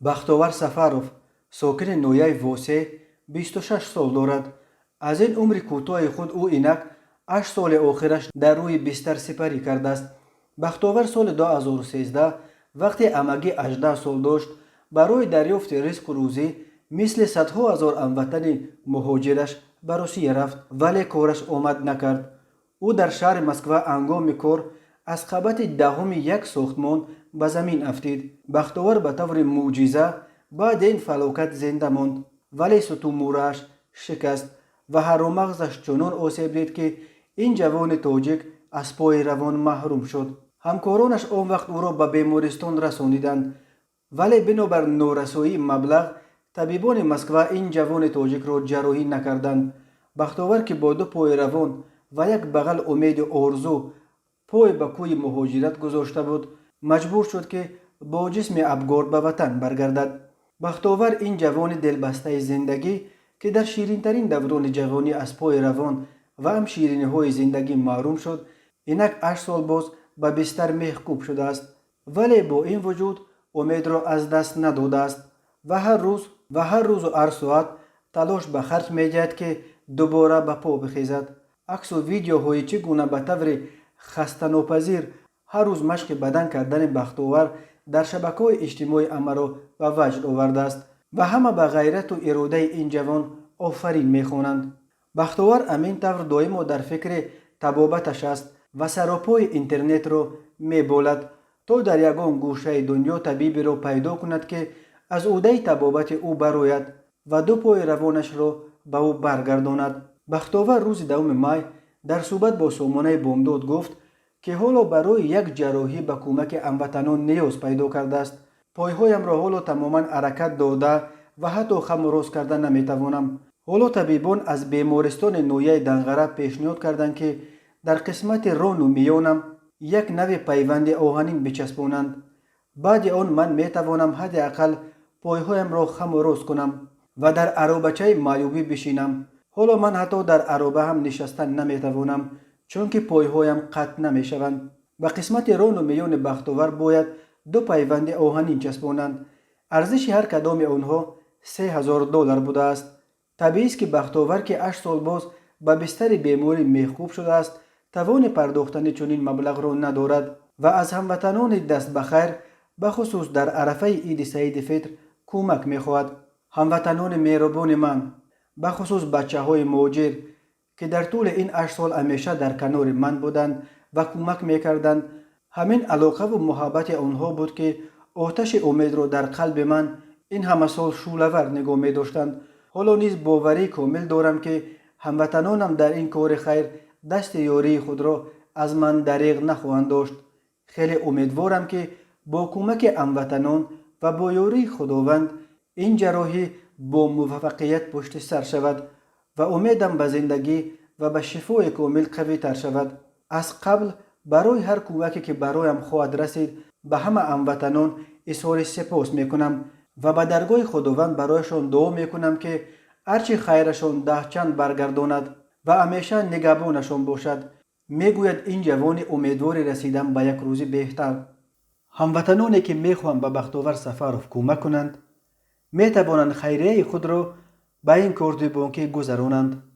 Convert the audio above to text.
Бахтовар Сафаров, сокини ноҳияи Восе, 26 сол дорад. Аз ин умри кӯтоҳи худ ӯ инак 8 соли охираш дар рӯи бистар сипарӣ кардааст. Бахтовар соли 2013, вақте амагӣ 18 сол дошт, барои дарёфти ризқу рӯзӣ мисли садҳо ҳазор ҳамватани муҳоҷираш ба Русия рафт, вале кораш омад накард. Ӯ дар шаҳри Москва ҳангоми кор аз қабати 10-уми як сохтмон ба замин афтид. Бахтовар ба таври мӯъҷиза баъди ин фалокат зинда монд, вале сутунмӯрааш шикаст ва ҳарумағзаш чунон осеб дид, ки ин ҷавони тоҷик аз пои равон маҳрум шуд. Ҳамкоронаш он вақт ӯро ба бемористон расониданд, вале бинобар норасоии маблағ табибони Москва ин ҷавони тоҷикро ҷарроҳӣ накарданд. Бахтовар, ки бо ду пои равон ва як бағал умеду орзу пой ба кӯи муҳоҷират гузошта буд, маҷбур шуд, ки бо ҷисми абгор ба ватан баргардад. Бахтовар, ин ҷавони дилбастаи зиндагӣ, ки дар ширинтарин даврони ҷавонӣ аз пои равон ва ҳам шириниҳои зиндагӣ маҳрум шуд, инак 8 сол боз ба бистар мехкӯб шудааст, вале бо ин вуҷуд умедро аз даст надодааст ва ҳар рӯзу ҳар соат талош ба харҷ медиҳад, ки дубора ба по бихезад. Аксу видеоҳои чӣ гуна ба таври хастанопазир ҳар рӯз машқи бадан кардани Бахтовар дар шабакаҳои иҷтимоӣ ҳамаро ба ваҷд овардааст ва ҳама ба ғайрату иродаи ин ҷавон офарин мехонанд. Бахтовар ҳамин тавр доимо дар фикри табобаташ аст ва саропои интернетро меболад, то дар ягон гӯшаи дунё табиберо пайдо кунад, ки аз ӯҳдаи табобати ӯ барояд ва ду пои равонашро ба ӯ баргардонад. Бахтовар рӯзи 10 май дар суҳбат бо сомонаи Бомдод гуфт, ки ҳоло барои як ҷарроҳӣ ба кӯмаки ҳамватанон ниёз пайдо кардааст. Пойҳоямро ҳоло тамоман ҳаракат дода ва ҳатто хаму рост карда наметавонам. Ҳоло табибон аз бемористони ноҳияи Данғара пешниҳод карданд, ки дар қисмати рону миёнам як нави пайванди оҳанин бичаспонанд. Баъди он ман метавонам ҳадди ақал пойҳоямро хаму рост кунам ва дар аробачаи маъюбӣ бишинам. Ҳоло ман ҳатто дар ароба ҳам нишастан наметавонам, чунки пойҳоям қатъ намешаванд. Ба қисмати рону миёни Бахтовар бояд ду пайванди оҳанин часпонанд. Арзиши ҳар кадоми онҳо 3000 доллар будааст. Табиист, ки Бахтовар, ки 8 сол боз ба бистари беморӣ мехкӯб шудааст, тавони пардохтани чунин маблағро надорад ва аз ҳамватанони дастбахайр, бахусус дар арафаи Иди Саиди Фитр, кӯмак мехоҳад. Ҳамватанони меҳрубони ман, бахусус бачаҳои муҳоҷир, ки дар тӯли ин 8 сол ҳамеша дар канори ман буданд ва кӯмак мекарданд, ҳамин алоқаву муҳаббати онҳо буд, ки оташи умедро дар қалби ман ин ҳама сол шӯълавар нигоҳ медоштанд. Ҳоло низ боварии комил дорам, ки ҳамватанонам дар ин кори хайр дасти ёрии худро аз ман дареғ нахоҳанд дошт. Хеле умедворам, ки бо кӯмаки ҳамватанон ва бо ёрии Худованд ин ҷарроҳӣ бо муваффақият пушти сар шавад ва умедам ба зиндагӣ ва ба шифои комил қавитар шавад. Аз қабл барои ҳар кӯмаке, ки бароям хоҳад расид, ба ҳама ҳамватанон изҳори сипос мекунам ва ба даргоҳи Худованд барояшон дуо мекунам, ки ҳарчи хайрашон даҳчанд баргардонад ва ҳамеша нигаҳбонашон бошад, мегӯяд ин ҷавони умедвори расидан ба як рӯзи беҳтар. Ҳамватаноне, ки мехоҳанд ба Бахтовар Сафаров кӯмак кунанд, метавонанд хайрияи худро ба ин корти бонкӣ гузаронанд.